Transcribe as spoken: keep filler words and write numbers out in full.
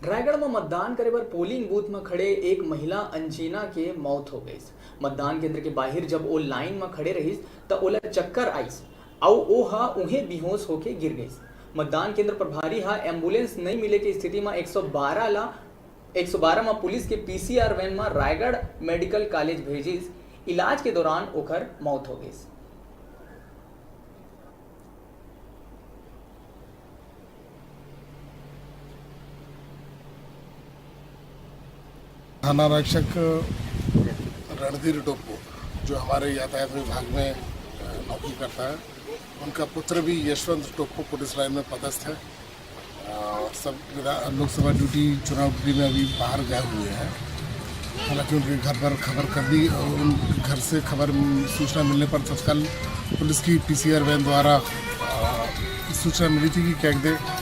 रायगढ़ म मतदान करे बर पोलिंग बूथ म खड़े एक महिला अंजीना के मौत हो गइस। मतदान केंद्र के बाहिर जब ओ लाइन म खड़े रहिस, त ओला चक्कर आइस, अउ ओ ह उहें बेहोश होके गिर गइस। मतदान केंद्र प्रभारी ह एम्बुलेंस नइ मिले के स्थिति म एक सौ बारह ला, एक सौ बारह म पुलिस के पीसीआर वैन म रायगढ़ मेडिकल कॉलेज भेजिस। इलाज के दौरान ओकर मौत हो गइस। थाना आरक्षक रणधीर टोप्पो, जो हमारे यातायात विभाग में अ, नौकरी करता है, उनका पुत्र भी यशवंत टोप्पो पुलिस लाइन में पदस्थ है। अ, सब विधा- लोकसभा ड्यूटी, चुनाव ड्यूटी में अभी बाहर गए हुए हैं। हालांकि उनके घर पर खबर कर दी, अ, उन घर से खबर, सूचना मिलने पर तत्काल पुलिस की पीसीआर वैन द्वारा अ, सूचना मिली थी कि क्या कहते